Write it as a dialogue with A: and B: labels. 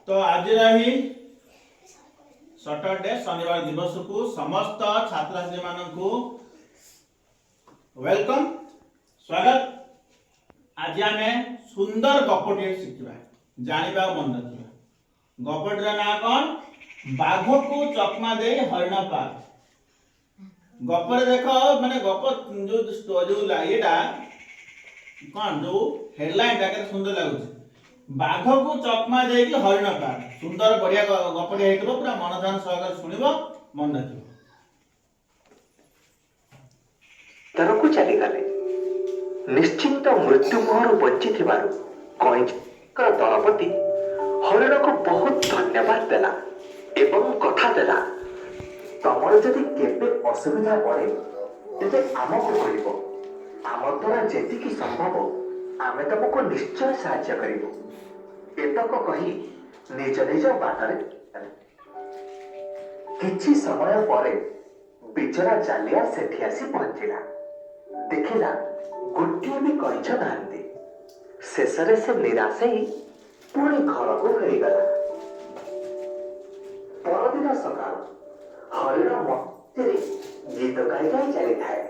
A: ତ ଆଜିର ଏହି ସଟରଡେ ଶନିବାର ଦିବସକୁ ସମସ୍ତ ଛାତ୍ରଛାତ୍ରୀମାନଙ୍କୁ welcome, ସ୍ୱାଗତ। ଆଜି ଆମେ ସୁନ୍ଦର ଗପଟିଏ ଶିଖିବା, ଜାଣିବା ଆଉ ମନେ ରଖିବା। ଗପଟିର ନାଁ କଣ? ବାଘକୁ ଚକମା ଦେଇ ହରିଣ ପାର। ଗପରେ ଦେଖ, ମାନେ ଗପ ଯୋଉ ଇଏଟା କଣ, ଯୋଉ ହେଡଲାଇନଟା କେତେ ସୁନ୍ଦର ଲାଗୁଛି, ବାଘକୁ ଚକମା ଦେଇକି ହରିଣ ପାର। ସୁନ୍ଦର ବଢିଆ ଗପଟେ ହେଇଥିବ। ପୁରା ମନ ଧ୍ୟାନ ସହକାରେ ଶୁଣିବ, ମନେ ରଖିବ।
B: ଭିତରକୁ ଚାଲିଗଲେ। ନିଶ୍ଚିନ୍ତ ମୃତ୍ୟୁ ମୁହଁରୁ ବଞ୍ଚିଥିବାରୁ କଇଁଛଙ୍କର ଦଳପତି ହରିଣକୁ ବହୁତ ଧନ୍ୟବାଦ ଦେଲା ଏବଂ କଥା ଦେଲା, ତମର ଯଦି କେବେ ଅସୁବିଧା ପଡ଼େ, ତେବେ ଆମକୁ କହିବ। ଆମ ଦ୍ୱାରା ଯେତିକି ସମ୍ଭବ ଆମେ ତମକୁ ନିଶ୍ଚୟ ସାହାଯ୍ୟ କରିବୁ। ଏତକ କହି ନିଜ ନିଜ ବାଟରେ ଚାଲିଗଲେ। କିଛି ସମୟ ପରେ ବିଚରା ଜାଲିଆ ସେଠି ଆସି ପହଞ୍ଚିଲା। ଦେଖିଲା ଗୋଟିଏ ବି କଇଁଛ ନାହାନ୍ତି। ଶେଷରେ ସେ ନିରାଶ ହେଇ ପୁଣି ଘରକୁ ଫେରିଗଲା। ପରଦିନ ସକାଳୁ ହରିଣ ମସ୍ତିରେ ଗୀତ ଗାଇ ଗାଇ ଚାଲିଥାଏ।